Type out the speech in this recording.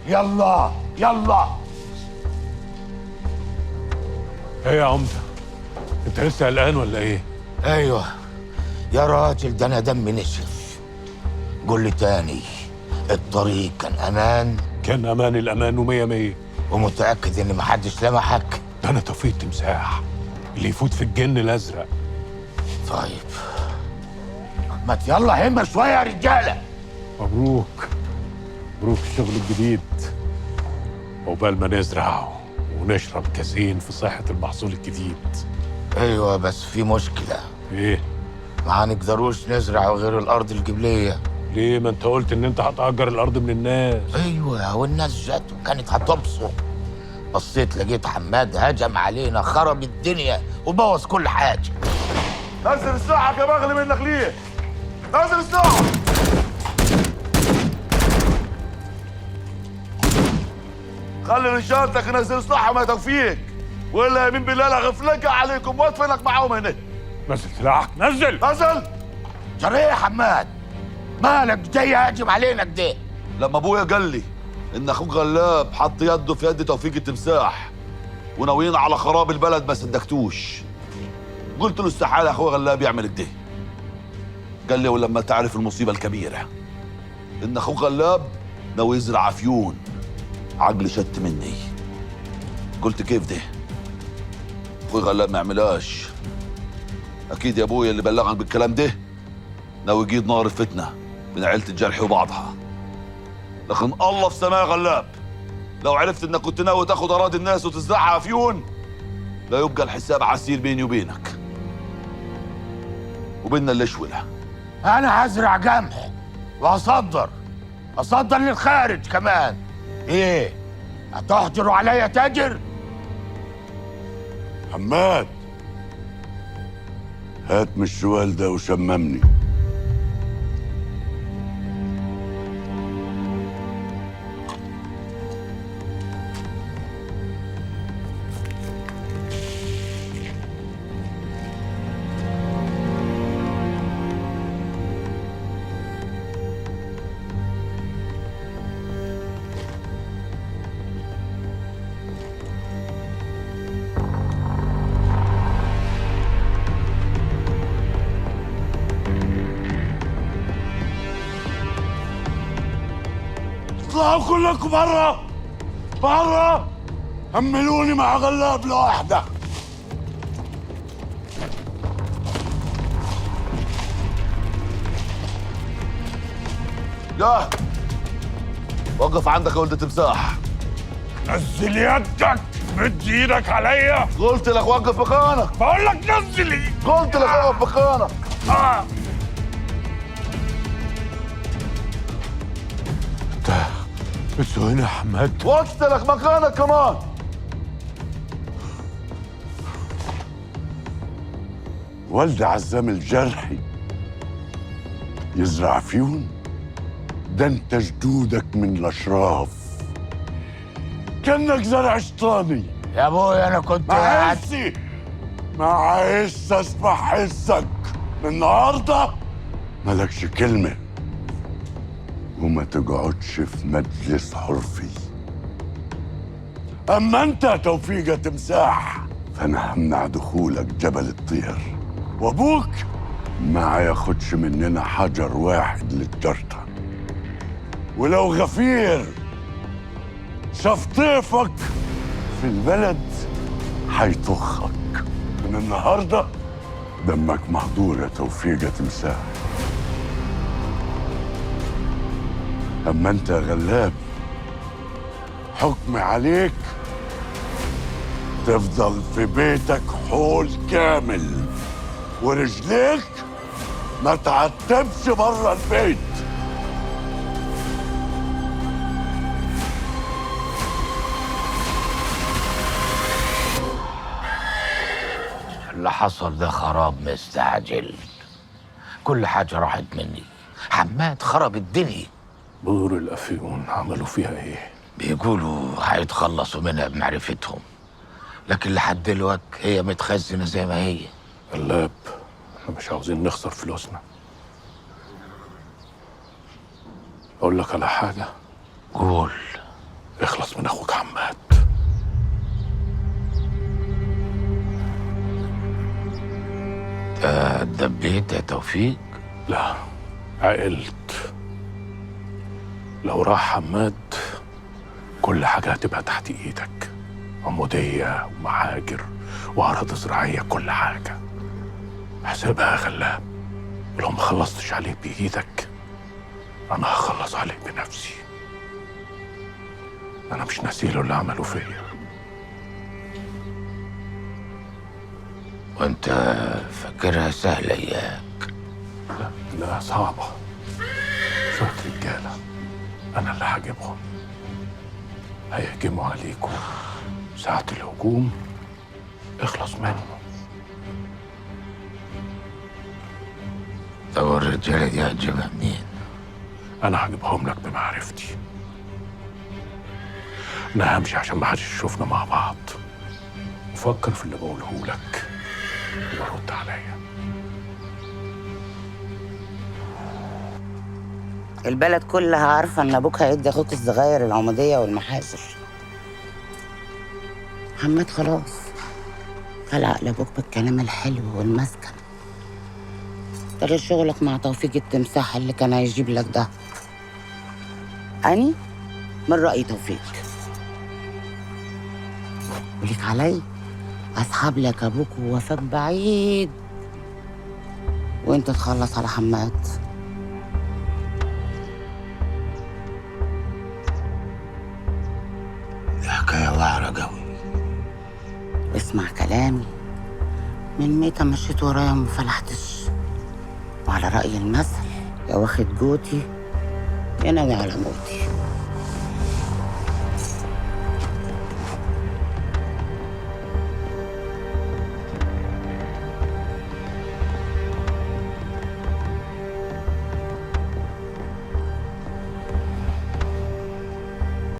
يلا يلا. ايه يا عمده، انت لسه قلقان ولا ايه؟ ايوه يا راجل، ده انا دمي نشف. قول لي تاني، الطريق كان امان؟ كان امان الامان ومية مية. ومتاكد ان محدش لمحك؟ ده انا توفيق تمساح اللي يفوت في الجن الازرق. طيب ما يلا همة شوية يا رجاله. مبروك مبروك الشغل الجديد، عقبال ما نزرع ونشرب كاسين في صحة المحصول الجديد. ايوه بس في مشكلة. ايه؟ ما هنقدروش نزرع غير الارض الجبلية. ليه؟ ما انت قلت ان انت هتأجر الارض من الناس. ايوه، والناس جت وكانت هتبصر. بصيت لقيت حماد هجم علينا، خرب الدنيا وبوظ كل حاجة. نزل السلاحك يا بغل منك ليه؟ نزل السلاح. خلي رجالتك ينزلوا سلاحهم يا توفيق، ولا يمين بالله لغفلك عليكم وادفنك معاهم هنا. نزل سلاحك، نزل نزل. جرى ايه يا حماد؟ مالك جاي هاجم علينا كده؟ لما ابويا قال لي ان اخوك غلاب حط يده في يد توفيق التمساح وناويين على خراب البلد ما صدقتوش. قلت له استحالة اخويا غلاب يعمل كده. قال لي ولما تعرف المصيبة الكبيرة ان اخوك غلاب ناوي يزرع عفيون، عقلي شت مني. قلت كيف ده؟ اخوي غلاب ما يعملهاش. اكيد يا ابويا اللي بلغك بالكلام ده ناوي يجيب نار الفتنة من عيله الجرح وبعضها. لكن الله في سماه يا غلاب، لو عرفت انك كنت ناوي تاخد اراضي الناس وتزرعها عفيون لا يبقى الحساب عسير بيني وبينك وبيننا اللي شوله. انا هزرع قمح واصدر، اصدر للخارج كمان. ايه هتحجروا عليا تاجر؟ حماد هات من الشوال ده وشممني. اطلعوا كلكم برا برا، هملوني مع غلاب لوحده. لا وقف عندك يا ولد تمساح. نزل يدك، مد ايدك عليا. قلت لك وقف مكانك. بقول لك نزل ايدك. قلت لك وقف مكانك. بتسوينا يا حماد. وقت لك مكانك كمان. والد عزام الجرحي يزرع فيون؟ ده انت جدودك من الاشراف، كانك زرع شيطاني. يا ابويا انا كنت مع حسي، مع حس اسمع حسك. من النهارده مالكش كلمة وما تقعدش في مجلس حرفي. اما انت يا توفيق يا تمساح فانا همنع دخولك جبل الطير، وابوك ما ياخدش مننا حجر واحد للجرطه. ولو غفير شاف طيفك في البلد هيطخك. من النهارده دمك مهدور يا توفيق يا تمساح. أما أنت يا غلاب حكمي عليك تفضل في بيتك حول كامل، ورجليك ما تعتبش بره البيت. اللي حصل ده خراب مستعجل، كل حاجة راحت مني. حماد خرب الدنيا. بذور الافيون عملوا فيها ايه؟ بيقولوا هيتخلصوا منها بمعرفتهم، لكن لحد دلوقتي هي متخزنه زي ما هي. غلاب احنا مش عاوزين نخسر فلوسنا. اقول لك على حاجة. قول. اخلص من اخوك حماد. اتدبيت يا توفيق؟ لا، عقلت. لو راح حماد كل حاجة هتبقى تحت ايدك، عمودية ومحاجر وأراضي زراعية، كل حاجة. احسبها يا غلاب، ولو ما خلصتش عليه بإيدك أنا هخلص عليه بنفسي. أنا مش ناسيله اللي عمله فيا. وأنت فاكرها سهلة إياك؟ لا لا، صعبة. شوية رجالة أنا اللي هجيبهم، هيهجموا عليكم ساعة الهجوم، اخلص منه. طب الرجالة دي هتجيبها منين؟ أنا هجيبهم لك بمعرفتي. أنا همشي عشان ما حدش يشوفنا مع بعض. وفكر في اللي بقوله لك ورد عليا. البلد كلها عارفة إن أبوك هيدي أخوك الصغير العمودية والمحاجر. حماد خلاص خلع لأبوك بالكلام الحلو والمسكن. ده غير شغلك مع توفيق التمساح اللي كان هيجيب لك ده. أني من رأي توفيق، وليك علي أسحب لك أبوك ووفاك بعيد، وأنت تخلص على حماد. دي حكاية وعرة قوي. اسمع كلامي، من ميتة مشيت ورايا وما فلحتش. وعلى رأي المثل، يا واخد جوتي يا ناوي على موتي.